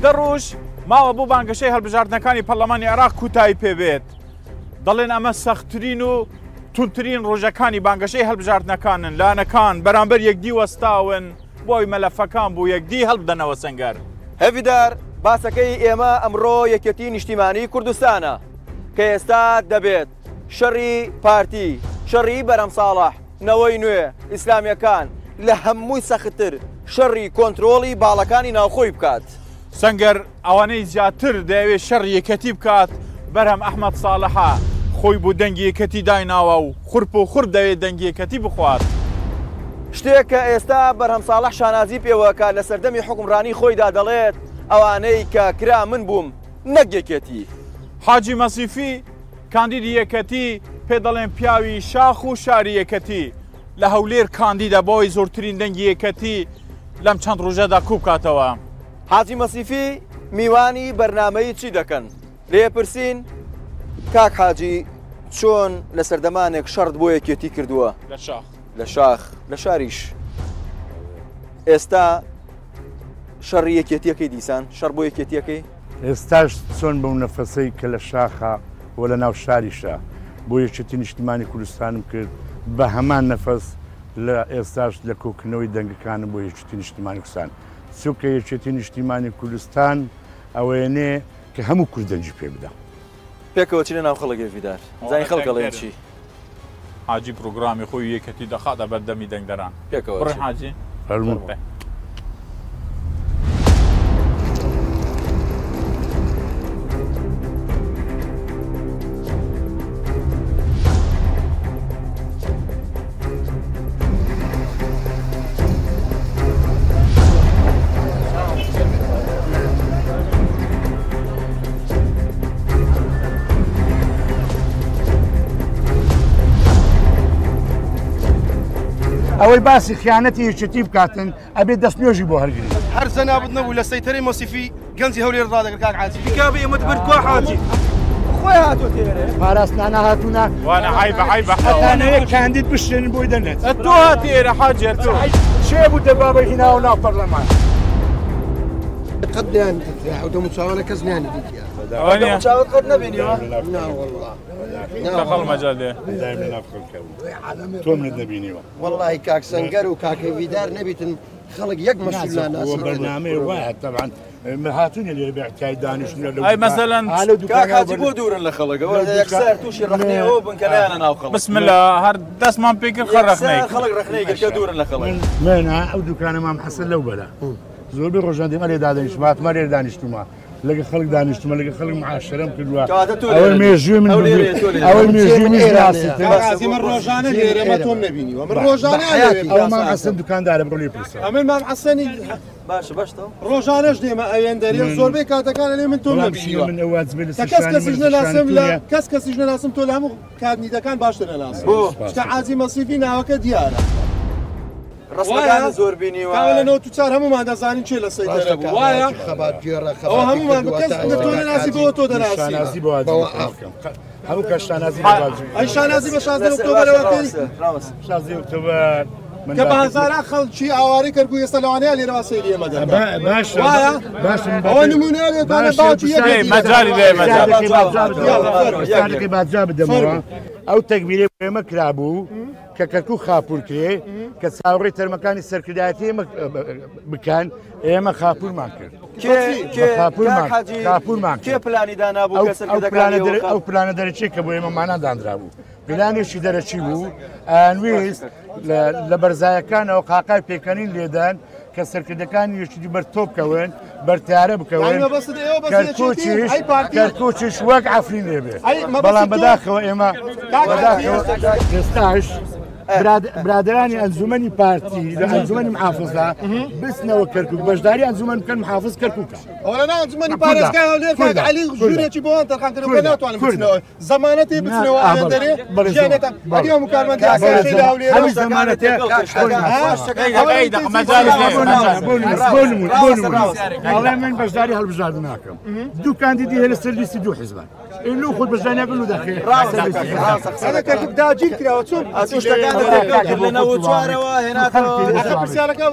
10 ڕۆژ ماوە بۆ بانگەشەی هەڵبژاردنەکانی پەرلەمانی عێراق کوتایی پێبێت. دەڵێن ئەمە سەختترین و توندترین ڕۆژەکانی بانگەشەی هەڵبژاردنەکانن. لایەنەکان بەرامبەر یەکدی وەستاون بۆ ئەوی مەلەفەکان بۆ یەکدی هەڵبدەنەوە سەنگەر. هێڤیدار، باسەکەی ئێمە ئەمڕۆ یەکێتی نیشتیمانی کوردستانە کە ئێستا دەبێت شەڕی پارتی، شەڕی بەرهەم ساڵح، نەوەی نوێ، ئیسلامیەکان لە هەمووی سەختتر شەڕی کۆنترۆڵی باڵەکانی ناوخۆی بکات. سەنگەر، ئەوانەی زیاتر دەیەوێت شەڕی یەکەتی بکات بەرهەم ئەحمەد ساڵحە، خۆی بۆ دەنگی یەکەتی دایناوە و خورپ و خورپ دەوێت دەنگی یەکەتی بخوات. شتێک کە ئێستا بەرهەم ساڵح شانازی پێوەکات لە سەردەمی حوکمڕانی خۆیدا دەڵێت ئەوانەی کە کرا من بووم نەک یەکێتی. حاجی مەسیفی کاندیدی یەکەتی پێ دەڵێن پیاوی شاخ و شاری یەکەتی لە هەولێر کاندیدە بۆ ئەوەی زۆرترین دەنگی یەکەتی لەم چەند ڕۆژەدا کوبکاتەوە. حاجی مەسیفی میوانی بەرنامەی چی دەکەن؟ لێ پرسین کاک حاجی چۆن لە سەردەمانێک شەڕت بۆ یەکێتی کردووە؟ لە شاخ. لە شاخ، لە شاریش. ئێستا شەڕی یەکێتیەکەی دیسان شەڕ بۆ یەکێتیەکەی؟ ئێستاش چۆن بەو نەفەسەی کە لە شاخە و لە ناو شاریشە بۆ یەکێتی نیشتیمانی کوردستانم کرد، بە هەمان نەفەس لە ئێستاش لە کۆکردنەوەی دەنگەکانم بۆ یەکێتی نیشتیمانی کوردستان. چونکە یەکێتی نیشتیمانی کوردستان ئەوەیەنێ کە هەموو کورد دەنگی پێ بدا. پێکەوە چینە ناو خەڵک هێڤیدار زانی خەڵک ئەڵێن چی. حاجی پرۆگرامی خۆی یەکەتی دەخاتە بەردەمی دەنگدەران. پێکەوە بڕۆین حاجی. فەرموو. ئەوەی باسی خیانەتی یەکێتی بکاتن ئەبێ دەست نوێژی بۆ هەرگری. هەر جەنابت نەبوو لە سەیتەرەی مۆسیفی گەنجی هەولێر ڕادەگرت کاک حاجی. تکابە ئێمەت برد کوا حاجی؟ خۆی هاتۆ تێرێ. پاراستنانە هاتوونە. وانە عەیبە عەیبە. ئەتانەوێ کاندید بشێنن بۆی دەنێت. ئەتۆ هاتی ئێرە حاجی ئەتۆ. کێ بوو دەبابەی هیناوە ناو پەرلەمان؟ قەت نیان دیتیە ئەو دەموچاوانە کەس نیانی دیتیە. دەموچاوت قەت نەبینیوە؟ نا وەڵڵا. دەخەڵ مەجال دێ. دایم لە ناو خەڵکە بوو. تۆ منت نەبینیوە. وەڵڵاهی کاک سەنگەر و کاک هێڤیدار نەبیتن خەڵک یەک مەسول ناناسیتن. بەرنامەیە وایە تەبعەن هاتوونە لێرە بە اعتیاد دانیشتنە لەو ئەی مەسەلەن کاک حاجی بۆ دوورن لە خەڵک ئەوە یەکسەر تووشی ڕەخنەی ئەوە بن کە نایەنە ناو خەڵک. بسم الله هەر دەستمان پێ کرد خەر ڕەخنەی یەکسەر خەڵک ڕەخنەی کرد کە دوورن لە خەڵک. من ئەو دوکانە مام حەسەن لەو بەرە زۆربەی ڕۆژان دێم ئەرێ دادەنیشتم هاتمە لێرە دانیشتومە لەگە خەڵک دانیشتمە لەگە خەڵک معاشرەم کردووە ئەوەی مێژووی من ئەوەی مێژووی من ناسیتن. حاجی من ڕۆژانە لێرەمە تۆم نەبینیوە من ڕۆژانە ئەو مام حەسەن دوکاندارە بڕۆ لێی پرسە. ئەمن مام حەسەنی باشە باشتە ڕۆژانەش دێمە ئەوێن دەرێ زۆربەی کاتەکان ئەلێ من تۆم نەبینیوە من ئەو واجبەی لەسەر کەس شانی کەسیش من نەناسم لە تۆیە. کەس کەسیش نەناسم تۆ لە هەموو کاندیدەکان باشتر نەناسم چونکە حاجی مەسیفی ناوەکە دیارە ڕسمەکانت زۆر بینیوە. کاوە لە 94 هەموومان دەزانین کێ لە سەیتەرە بوو وایە خەباتگێڕە ئەوە هەموومان کەس تۆ نەناسی بەوە تۆ دەناسی شانازی بە واجبی خۆم بکەم هەموو کەس شانازی بە واجبی ئەی شانازی بە 16 ئۆکتۆبەرەوە کەی 16 ئۆکتۆبەر کە بە هەزاران خەڵکی ئاوارەی کەرکوک ئێستا لەوانەیە لێرەوە سەیری ئێمە دەکەن باشە وایە باشە ئەوە نمونە لێتوانە باوکی یەکێتی مەجالی لێ مەجال پرسیارێکی با جواب بدەمەوە ئەو تەگبیرەی بۆ ئێمە کرابوو کە کەرکوک خاپور کرێ کە چاوەڕێی تەرمەکانی سەرکردایەتی ئێمە بکەن ئێمە خاپورمان کرد خاپورمان کێ پلانی دانابوو کە سەرکردەکانی ئەو پلانە دەرەکی کە بۆ ئێمە مانا دانرابوو پلانێکی دەرەکی بوو ئەیانویست لە بەرزایەکانەوە قاقای پێکەنین لێدان کە سەرکردەکانی یەکێتی بەر تۆپ بکەون بەر تارە بکەون کەرکوچیش وەک عەفرین لێ بێ بەڵام بەداخەوە ئێمە بەداخەوە ئێستاش برادرانی ئەنجومەنی پارتی لە ئەنجومەنی محافظە بچنەوە کەرکوک بەشداری ئەنجومەن بکەن محافظ کەرکوکە ئەوە لەناو ئەنجومەنی پارێزگای هەولێر کاک عەلی ژوورێکی بۆ وان تەرخان کردووە کە ناتوانن بچنەوە زەمانەتی بچنەوە ئەوێن دەرێ ژیانێتان ئەدی هەموو کارمەندی ئاسایشی لە هەولێر هەموو زەمانەتێ ئەڵێ من بەشداری هەڵبژاردن ناکەم دوو کاندیدی هەیە لەسەر لیستی دوو حیزبان. لو خود بەشداری ناکەن و دەخێ ئەرە کەرکوک داگیر کراوە چۆن ئەتوو شتەکان دەکرد لە 94ەوە هێناتەوە پرسیارەکە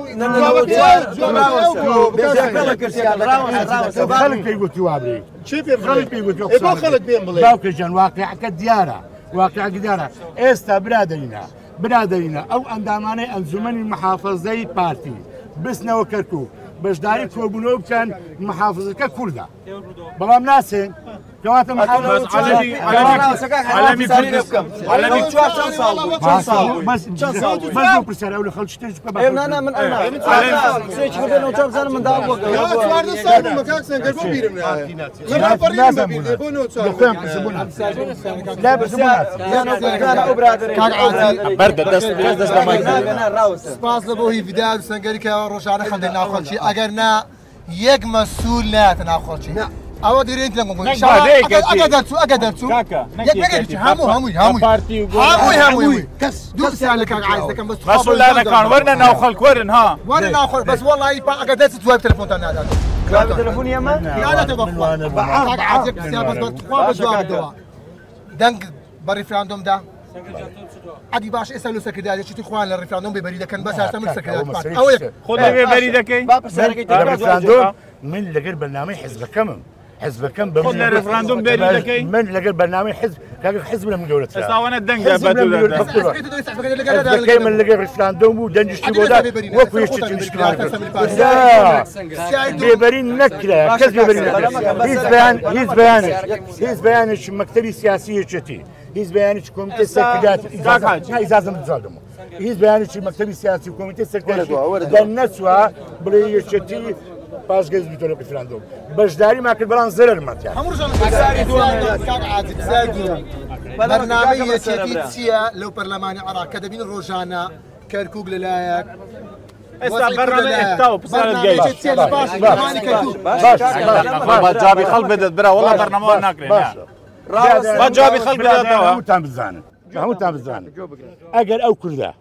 خەڵک پێی گوتی وابرێ چی پێ خەڵک پێی گوتی بۆ خەڵک پێم بڵێ باوکە گیان واقعەکە دیارە واقعەکە دیارە ئێستا برادەرینە ئەو ئەندامانەی ئەنجومەنی محافظەی پارتی بچنەوە کەرکوک بەشداری کۆبوونەوە بکەن محافظەکە کوردە بەڵام ناسێن کەواتە پرسیار ئەو لە خەڵکی تر نا من منداڵ بۆ سپاس لە بۆ هیڤیدار و سەنگەری کە ڕۆژانە خەندەی ناوخەڵکی ئەگەر نا یەک مەسوول نایەتە ناوخەڵکی ئەوە دیرێت لە ئەگە دەرچوو ئەگە دەرچوو هەموو هەمووی هەمووی هەمووی هەمووی کەس دوو پرسیار لە کاک عایز دەکەم بەس مەسوولانەکان وەرنە ناو خەڵک وەرن ها وەرنە ناو خەڵک بەس وەڵڵاهی ئەگە دەرچوو دوای تەلەفۆنتان نادات تەلەفۆنی ئێمە ناداتەوە بەخوا کاک عایز یەک پرسیار بەس بەخوا بە جواب دەنگ بە ڕیفراندۆمدا عەدی باش ئێستا لۆ سەرکردایەتی خۆیان لە ڕیفراندۆم بێبەری دەکەن بەس هەستە من سەرکردایەتی ئەوە یەک خۆت بێبەری دەکەی با پرسیارەکەی لە ڕیفراندۆم من لەگەر بەرنامەی حزبەکەمم حزبەکەم بە خۆت لە ڕیفراندۆم بێری دەکەی من لەگەر بەرنامەی حزب کاکە حزب لە من گەورەترە ئێستا ئەوەنە دەنگە بە دوو حزبەکەی من لەگەر ڕیفراندۆم و دەنگیشی بۆ دا وەکو یەکێتی نیشتمانی بێبەری نەکرا کەس بێبەری نەکرا هیچ بەیان هیچ بەیانێک هیچ بەیانێکی مەکتەبی سیاسی یەکێتی هیچ بەیانێکی کۆمیتەی سەرکردایەتی ئیجازەم بجوابدەمەوە هیچ بەیانێکی مەکتەبی سیاسی و کۆمیتەی سەرکردایەتی دەرنەچووە بڵێ یەکێتی پاشگەز بیتۆ لە ڕیفراندۆم بەشداریمان کرد بەڵام زەرەرمان تیا بەرنامەی یەکێتی چییە لەو پەرلەمانی عێراق کە دەبین ڕۆژانە کەرکوک لەلایەک ئێستا بەرنامە ئێستا و پرسیارت گەیشت با جوابی خەڵک بدەت برا وەڵا بەرنامە ناکرێ با جوابی خەڵک بداتەوە هەمووتان بزانن هەمووتان بزانن ئەگەر ئەو کوردە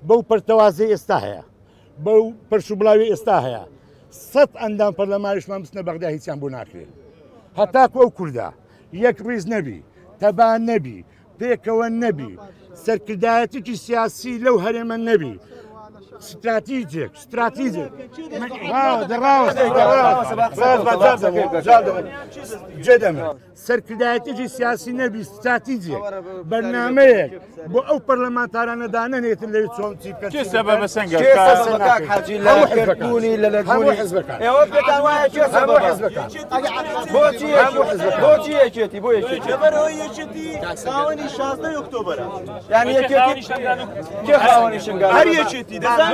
بەو پەرتەوازەی ئێستا هەیە بەو پرش و بڵاوی ئێستا هەیە 100 ئەندام پەرلەمانیشمان بچنە بەغدا هیچیان بۆ ناکرێت هەتاکو ئەو کوردە یەک ڕیز نەبی تەبا نەبی پێکەوە نەبی سەرکردایەتێکی سیاسی لەو هەرێمە نەبی ستراتیجێک ستراتیجێک جێدەمە سەرکردایەتێکی سیاسی نەبی ستراتیجێک بەرنامەیەک بۆ ئەو پەرلەمانتارانە دانەنێتن لەوێ چۆن چی بکەن کێ سەبەبە سەنگەر کێ سەبەبە کاک حاجی لە کەرکوونی لە لەگوونی حزبەکان ئێوە پێتان وایە کێ سەبەبە حزبەکان بۆچی بۆچی یەکێتی بۆ یەکێتی لەبەرەوەی یەکێتی خاوەنی 16 ئۆکتۆبەرە یعنی یەکێتی کێ خاوەنی شنگال هەر یەکێتی دەزانن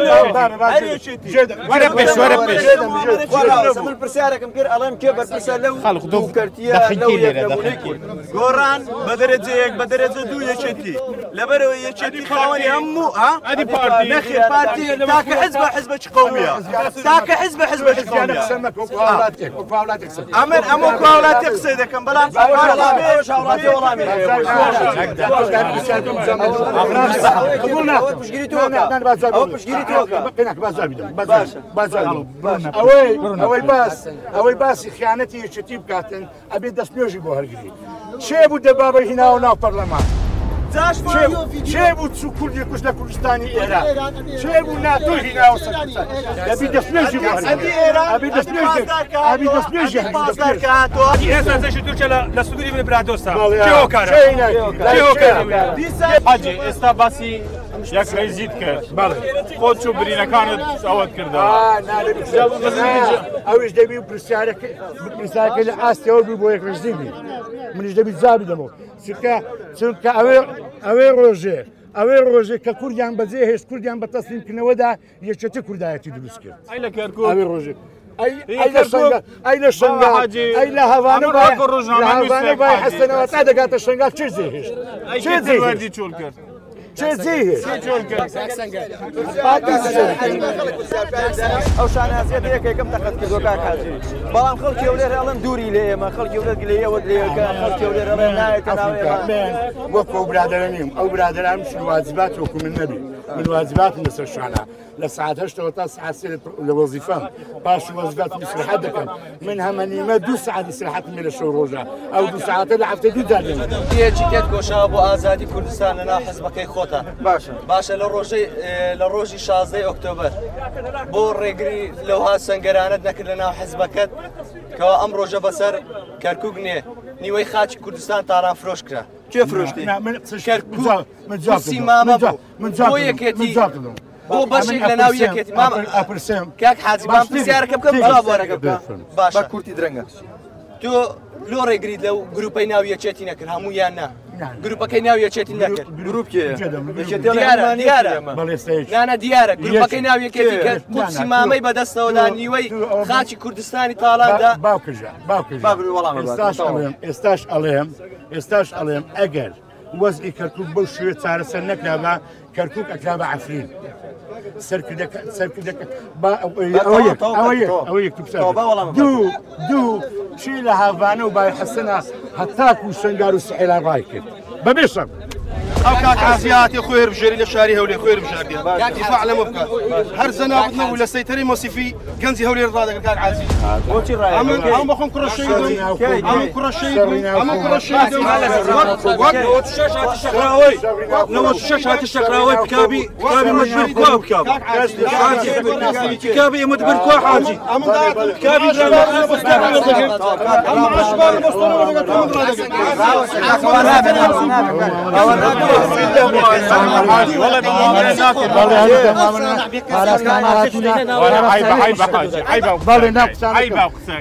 هەر یەکێتی وەرە پێش وەرە پێش من پرسیارێکم کرد ئەڵێم کێ بەرپرسە لەو خەڵک دوو کەرتیە لەو یەکەبوونەی کورد گۆڕان بە دەرەجە یەک بە دەرەجە دوو یەکێتی لەبەرەوەی یەکێتی خاوەنی هەموو ئەدی پارتی نەخێر پارتی تاکە حزبە حزبێکی قەومیە تاکە حزبە حزبێکی قەومیە ئەمن ئەمە وەکو هاوڵاتی قسەی دەکەم بەڵام ئەوەی باسی خیانەتی یەکێتی بکاتن ئەبێ دەستنوێژی بۆ هەرگری چێ بوو دەبابە هیناوە ناو پەرلەمان چێ بوو چوو کوردی کوشت لە کوردستانی ئێران چێ بوو ناتۆ هیناوە سەر کوردستان دەبی دەستنوێژی بۆ هەرگری ئەبی دەستنوێژی ئەبی دەستنوێژی ئێستا جەیشی تورکیا لە سنووری برادۆستە کێ هۆکارە کێ هۆکارە حاجی ئێستا باسی یەک ڕێزیت کرد خۆت چوو برینەکانت ئەوەت کردەوە ئەویش دەبی پرسیارەکە لە ئاستیەوە بوو بۆ یەک ڕێزی بی منیش دەبی جوابی دەمەوە چونکە چونکە ئەوێ ئەوێ ڕۆژێ ئەوێ ڕۆژێ کە کوردیان بەجێ هێشت کوردیان بە تەسلیمکردنەوەدا یەکێتی کوردایەتی دروست کرد ئەی لە کەرکوک ئەوێ ڕۆژێ ئەی لە شەنگال ئەی لە شەنگال ئەی لە هەڤانە لە هەڤانە بای حەسەنەوە تا دەگاتە شەنگال چێ جێ هێشت ئەی چێ جێ وەردی چۆل کرد چێ جێ هێشت چۆل کرد ئەو شانازیەتە یەکێکم تەقەت کردووە کاک حاجی بەڵام خەڵکی هەولێر ئەڵێن دووری لێ ئێمە خەڵکی هەولێر گلەیەوە لێکە خەڵکی هەولێر ئەڵێن نایەتە ناو ئێمە وەکو ئەو برادەرە نیم ئەو برادەران شواجبات وەکو من نەبی. من واجباتم لەسەر شانە لە سعات 8ەوە تا سعات 3 لە وەزیفەم، پاش وەزیفاتم ئیسراحەت دەکەم. من هەمە نیمە 2 سعات ئیسراحەتم لە شەو ڕۆژە، ئەو 2 سعاتە لە هەفتە 2 جار دێم. یەکی تێت کۆشاوە بۆ ئازادی کوردستان لەناو حزبەکەی خۆتە. باشە باشە، لە ڕۆژی 16 ئۆکتۆبەر بۆ ڕێگری لەوها سەنگەرانەت نەکرد لەناو حزبەکەت کەوا ئەم ڕۆژە بەسەر کەرکوک نێ نیوەی خاچی کوردستان تاران فرۆش کرا. کێ فرۆشتی؟ کورسی مامە بوو بۆ یەکێتی، بۆ بەشێک لە ناو یەکێتی. کاک حاجی بام پرسیارەکە بکەم، جواب وەرەکە بکە. باشە بە کورتی درەنگە. تۆ لۆ ڕێگریت لەو گروپەی ناو یەکێتی نەکرد؟ هەموویان نا، گروپەکەی ناو یەکێتی نەکرد. گروپ کێ؟ دیارە نانە دیارە گروپەکەی ناو یەکێتی کە قودسی مامەی بەدەستەوەدا نیوەی خاچی کوردستانی تاڵاندا. باوکژە باوکژە ئێستاش ئەڵێم، ئێستاش ئەڵێم ئەگەر وەزعی کەرکوک بەو شێوە چارەسەر نەکرابا، کەرکوک ئەکرا بە عەفرین. سەرکردەکە سەرکردەکە ئەوە یەک دوو چی لە هاڤانە و بای حەسەنە هەتاکو شەنگار و سحێلان ڕای کرد بەبێ شەڕ. ئەو کاک عازیاتی خۆی هەربژێری لە شاری هەولێر خۆی هەربژاردیە دیفاع لەمە بکات. هەر زەنابت نەبوو لە سەیتەرەی مۆسیفی گەنجی هەولێر ڕادەکرد کاک عازی. بۆچی ڕایەکرد؟ ئەم بەخۆم کوڕە شەهیدم، ئەم کوڕە شەهیدم، ئەم کوڕە شەهیدم. وەک 96 هاتی شەکراوەی، 96 هاتی شەکراوەی پکابی پکابی مدبر کوا بکاب پکابی مدبر کوا حاجی پکابی ئەم عشبار بەستۆرە وەرەگەت ئەم ڕادەکرد.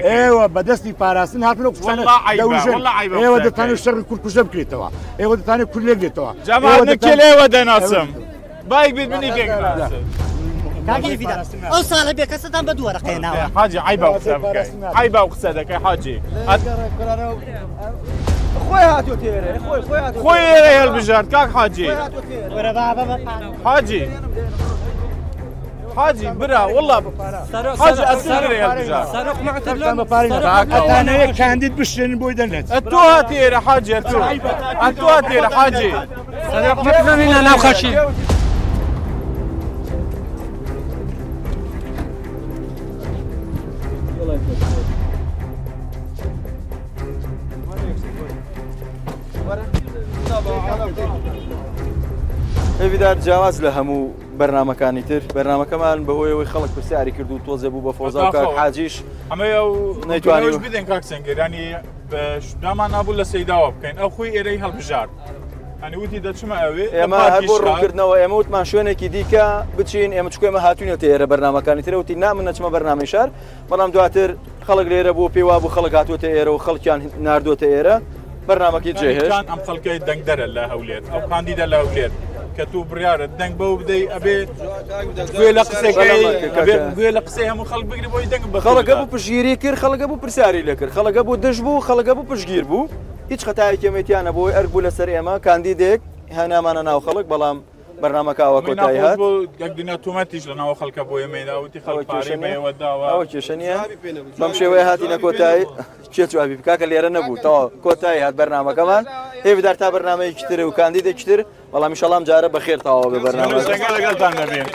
ئێوە بەدەستی پاراستن هاتن و قسانە دەوژن. ئێوە دەتانێت شەڕی کوردکوژە بکرێتەوە، ئێوە دەتانێت کورد لێک بێتەوە. جەماعەت کێ لێوە دەناسم؟ بایک بێت منی کێک ناسم. ئەو ساڵە بێکەسەتان بە دوو وەرەقەیە ناوە. حاجی عیبە و قسە بکەی، عیبە و قسە دەکەی حاجی. خۆی هاتوو تێرێ، خۆی ئێرە هەڵبژارد کاک حاجی. حاجی حاجی برا والله حاجی ئەسڵ ئێرە هەڵبژارد. ئەتانەوێت کاندید بشێنن بۆی دەنێت. ئەتۆ هاتی ئێرە حاجی، ئەتۆ ئەتۆ هاتی ئێرە حاجی. ناو خەشی. هێویدار جیاواز لە هەموو بەرنمەکانی تر، بەرنمەکەمان بەهۆیەوەی خەڵک پرسیاری کرد و تۆزێ بوو بە فۆزا و کاک حاجیش ئەمە ئەو نەیتوانی بدەین کاک سەنگەرانی دامان نابوو لە سەیداوە بکەین. ئەو خۆی ئێرەی هەڵبژارد، ئەنی وتی دەچمە ئەوێ. ئێمە هەر بۆ ڕوونکردنەوە ئێمە وتمان شوێنێکی دیکە بچین، ئێمە چکو ئێمە هاتوینەتە ئێرە بەرنمەکانی ترە، وتی نا من نەچمە بەرنامەی شار، بەڵام دواتر خەڵک لێرە بوو، پێی وابوو خەڵک هاتووەتە ئێرە و خەڵکیان ناردووەتە ئێرە، بەرنمەکەی جێهێشت. ئەم خەڵکەی دەنگدەرە لە هەولێر، ئەو کاندیدە لە هەولێر کە تو بڕیارە دەنگ بەو بدەی، ئەبێ گوێ لە قسەکەی، گوێ لە قسەی هەموو خەڵک بگری بۆی دەنگ بە خەڵکە بوو پشگیری کرد، خەڵکە بوو پرسیاری لێ کرد، خەڵکە بوو دژ بوو، خەڵکە بوو پشگیر بوو. هیچ خەتایەکی ئێمەیتیانە بۆی ئەرک بوو لەسەر ئێمە کاندیدێک هەنامانە ناو خەڵک، بەڵام بەرنامەکە ئەوە کۆتایی هات. یەک دنیا تۆمەتیش لە ناو خەڵکە بۆ ئێمەیدا، وتی خەڵک پارەی بەێوە داوە. ئەوە کێشە نییە، بەم شێوەیە هاتینە کۆتایی. کێ جوابی بکاکە لێرە نەبوو، تەواو کۆتایی هات بەرنامەکەمان. هێویدار تا بەرنامەیەکی تر و کاندیدێکی تر، بەڵام ئینشەڵام جارە بەخێر تەواو بێ بەرنامەکە. لەگەڵتان دەبین.